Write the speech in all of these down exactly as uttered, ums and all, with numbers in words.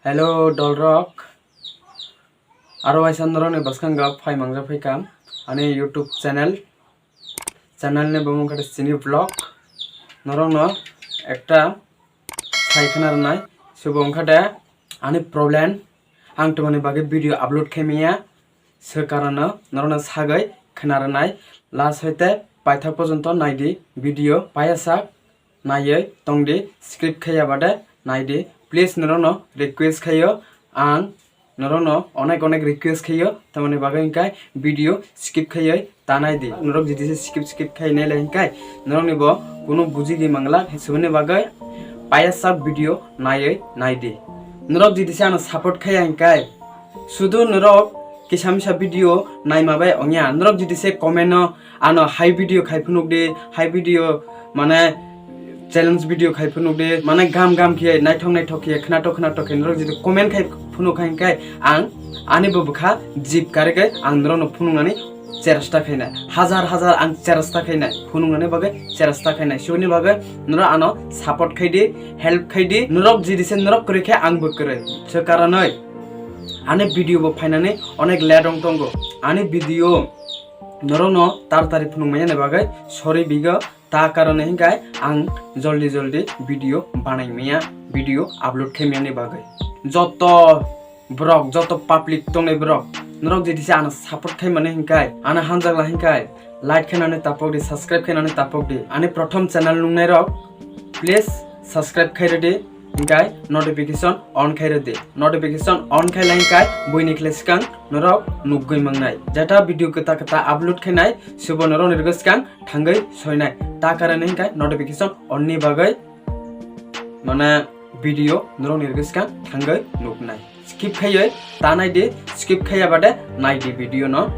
Hello dolrok, aro waisa norokni bwskango phai mangjak phaikha ani YouTube channel. Channel ni bumung khe Sini Vlog. Norokno ekta sai khna rwnai, se bo wngkha de ani problem, ang twmani bagwi video upload khaimaya, se karono norokno sagwi khna rwnai. Last hoite paithak porjonto naidi video, paiyasak naiwi tongdi, skip khaiya bade naidi. Please norokno request khaio ang, norokno onek onek request khaio, tamoni bagwi hwnkhe video skip khaiwi ta naidi. Norok jodi se skip skip khai nailai hwnkhe norokni bo kuno bujigwi mangla, hwnwi bagwi paiyasak video naiwi naidi. Norok jodi se ano support khaiya hwnkhe, sudu norok kisa misa video naima bai ongya, norok jodi se comment no ano hai video khai phunuk di, hai video mane challenge video khai phunuk di, mane gam gam khe, naithok naithok khe, khnathok khnathok khe norok jodi comment khai phunuk kha hwnkhe ang ani bo bwkha jib karwi khe ang norokno phunuknani cheresta khainai, hajar hajar ang cheresta khainai, phunuknani bagwi cheresta khainai. Siboni bagwi norok ano support khai di, help khai di, norok jodi se norok kwrwi khe ang bo kwrwi, se karonwi ani video bo phainani onek late wng tongo. Ani video norokno tar tari phunuk manya ni bagwi sorry bigo, ta karone hinkai ang joldi joldi video banai maya, video upload khai maya ni bagwi. Joto borok, joto public tongnai borok, norok jodi se ano support khai mani hinkai, ano hamjakla hinkai, like khainani tapok di, subscribe khainani tapok di. Ani prothom channel nungnai rok, please subscribe khai rwdi, hinkai notification on khai rwdi. Notification on khai lai hinkai buini khle swkang norok nukgwi mangnai. Jeta video kwta kwta upload khainai, sebo norok ni rwgwi swkang thangwi soinai. Ta karone hinkai notification on ni bagwi mane video norok ni rwgwi swkang thangwi nuknai. Skip khaiwi ta nai di, skip khaiya bade nai di video no.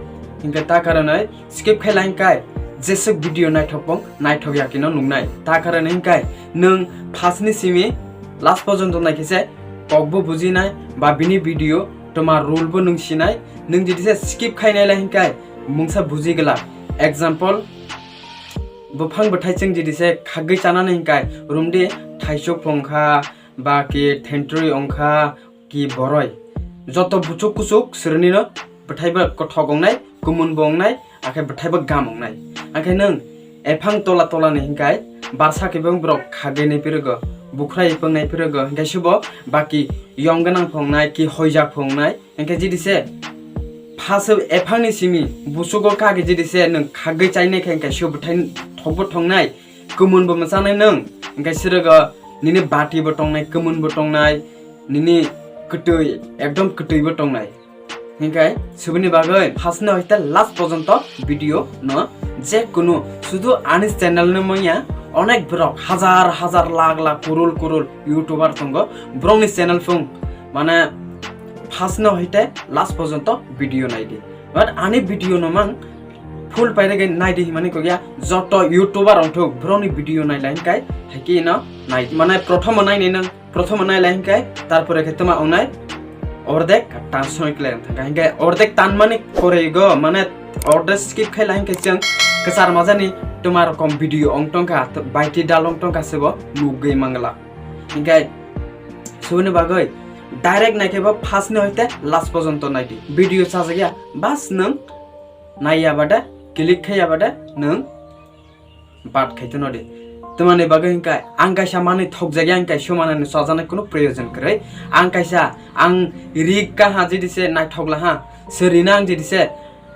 Hinkhe ta karonwi skip khai lai hinkai jeswk video naithok bong naithok ya kino nuknai. Ta karonwi hinkai nwng first ni simi last porjonto naikhe se kokbo bujinai ba bini video toma rule bo nwng sinai. Nwng jodi se skip khai nai lai hinkai mungsa buji glak. Example, buphang bwthai chwng jodi se khagwi chanani hinkai rumdi, thaisuk phung kha, ba ki thentwrwi wng kha, ki boroi. Joto buchuk kuchuk swrwnino bwthaibo kothok wngnai, kumunbo wngnai, akhe bwthaibo gam wngnai. Akhe nwng ephang tola tolani hinkai barsa khe bwng borok khagwi nai phirwgo, bukhrai phwng nai phirwgo, hinkhe sebo baki yong gwnang phungnai, ki hoijak phungnai. Hinkhe jidi se phasw ephangni simi busugo kagwi jidi se nwng khagwi chainai khe hinkhe sebo bwthai thokbo thongnai, kumunbo mwchanai nwng, hinkhe sirwgo nini batibo tongnai, kumunbo tongnai, nini kwtwi, ekdom kwtwibo tongnai. Hinkhe subini bagwi first ni hoite last porjonto video no je kunu sudu ani channel no manya, onek borok hajar hajar lakh lakh kurul kurul youtuber tongo, borokni channel phung mane first ni hoite last porjonto video naidi. But ani video no mang full pairege naidi himani kogya, joto youtuber ongthok borokni video nailai hinkai haikhe no nai mane prothomo nainai nang. Prothomo nailai hinkai, tarpore khe tuma ongnai ordek tan soi kle thangkha. Hinkai ordek tan mani korego, mane ordek skip khai lai hinkai chwng kwchar majani tuma rokom video ong tongkha, baiti dal ong tongkha sebo nugwi mangla. Hinkai subini bagwi direct naikhe bo first ni hoite last porjonto naidi. Video chajak ya, bas nwng naiya bade, click khaiya bade nwng bad khai tono de. Tamani bagwi hinkai ang kaisa manwi thokjagya, ang kaisa manani chajaknai kunu proyojon kwrwi. Ang kaisa ang rik kaha jidi se naithok laha, se rina ang jidi se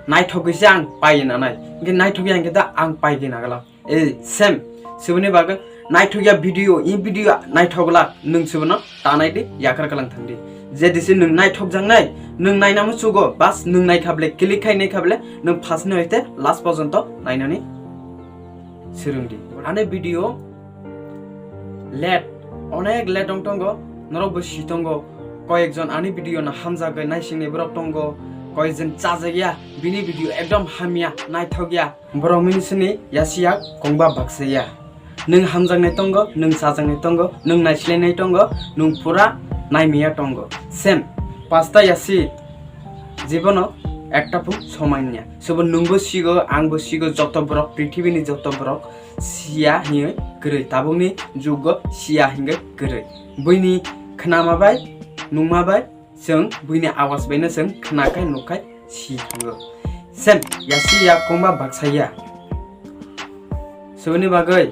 naithokgwi se ang pai nanai. Hinkhe naithokya hinkhe da ang paigwi nagala. E same subini bagwi naithokya video, i video naithok lak nwng subino tanai di, yakar kalang thang di. Jedi se nwng naithok jangnai, nwng naina muchugo, bas nwng naikha ble, click khai naikha ble, nwng first ni hoite last porjonto nainani swrwng di. Ani video late, onek late wng tongo, norok bo si tongo, koyekjon ani video no hamjagwi naisingni borok tongo, koyekjon chajakya, bini video ekdom hamya, naithokya. Borok mini sini yasiya kongba baksa ya. Nwng hamjaknai tongo, nwng chajaknai tongo, nwng naislainai tongo, nwng pura naimiya tongo. Same, pasta yasi jibono ekta phung somanya. Sobo nwngbo sigo, angbo sigo, joto borok, prithibini joto borok siya hinwi kwrwi. Tabukni jugo siya hinwi kwrwi. Buini khnama bai Nungma bai chwng buini awas baino chwng khnakhai nukhai si thango. Sem yasi ya kongba baksa ya. Soboni bagwi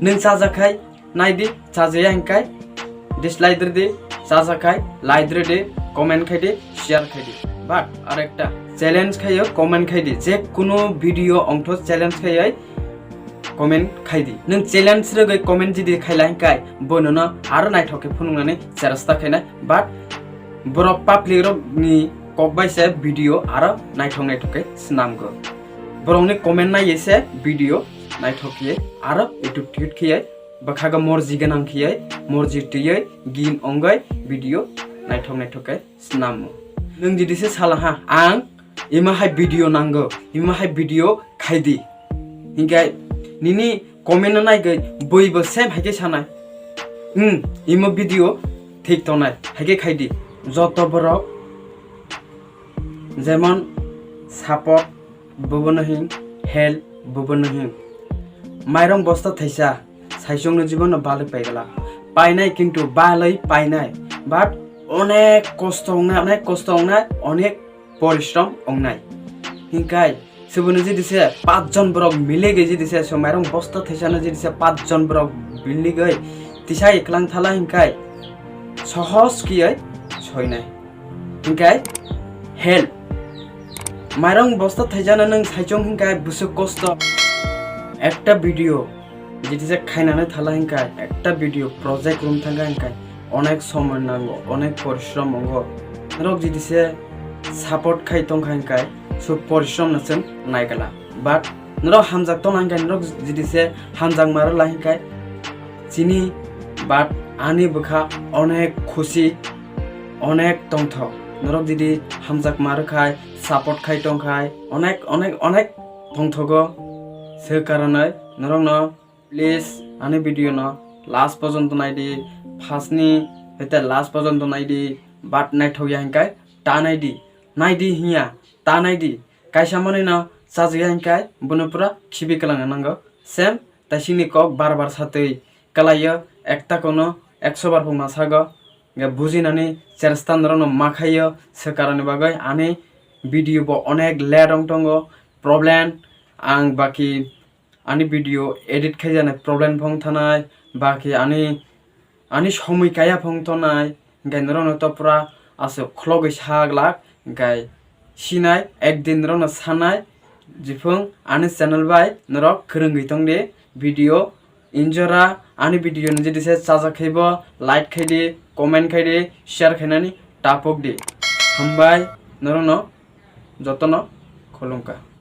nwng chajakhai naidi, chajaya hinkhai dislike rwdi, chajakhai like rwdi, comment khaidi, share khaidi. But arekta challenge khaio, comment khaidi, je kuno video ongtho challenge khaioi comment khaidi. Nwng challenge rwgwi comment jidi khaila hinkhai bo nono aro naithok khe phunuknani cheresta khainai. But borok public rokni kok bai se video aro naithok naithok khe swnamgo. Borokni comment naiye se video naithok khe aro edit khiyoi bwkhago morji gwnang khiyoi, morji twiwi gin ongoi video naithok naithok khe snamo. Nwng jidi se sala ha, ang ima hai video nango, ima hai video khaidi. Hinkhai nini comment no naigwi bui bo same hai khe sanai. Hmm, imo video thik tongnai, hai khe khaidi. Joto borok jemon support bobono hin, help bobono hin. Mairong bosta thaisa saichungno jibono balwi paigala. Painai kintu balwi painai. But onek kosto wngnai, onek kosto wngnai, onek porishrom wngnai. Hinkhai, suboni jidi se pachjon borok miligwi jidi se, so mairong bosta thaisano jidi se pachjon borok miligwi tisa iklang thala hinkhai, sohos kiyai soinai. Hinkhai, help. Mairong bosta thaijana nwng saichung hinkhai bwswk kosto. Ekta video jiti se khainani thala hinkhai, ekta video project room thangkha hinkhai, onek somoi nango, onek porishrom wngo. Norok jiti se support khai tongkha hinkhai, so porishrom no chwng naigala. But norok hamjak tongna hinkhai, norok jiti se hamjak maro la hinkhai, chini but ani bwkha onek khusi, onek tongthok. Norok jiti hamjak maro khai, support khai tongkhai, onek, onek, onek tongthogo. Se karonoi norokno please ani video no last porjonto naidi, first ni hete last porjonto naidi, but naithok ya hinkhai ta naidi, naidi hinya ta naidi, kaisa manwi no chajak ya hinkhai bono pura khibi kwlangna nango. Same taisingni kok bar bar satwi kwlaio, ekta kokno ekso bar phungma sago. Hingkhe bujinani cheresta norokno ma khaio, se karoni bagwi ani video bo onek late wng tongo, problem, ang baki ani video edit khaijani problem phong thanai, baki ani, ani somoi kaya phong tonai, hingkhe norokno to pura aswk khulogwi sa glak, hingkhe sinai ekdin norokno sanai, jiphung ani channel bai norok kwrwngwi tongdi video. Injora ani video no jodi se chajak khaibo like khaidi, comment khaidi, share khainani tapok di. Hambai norokno jotono khulumkha.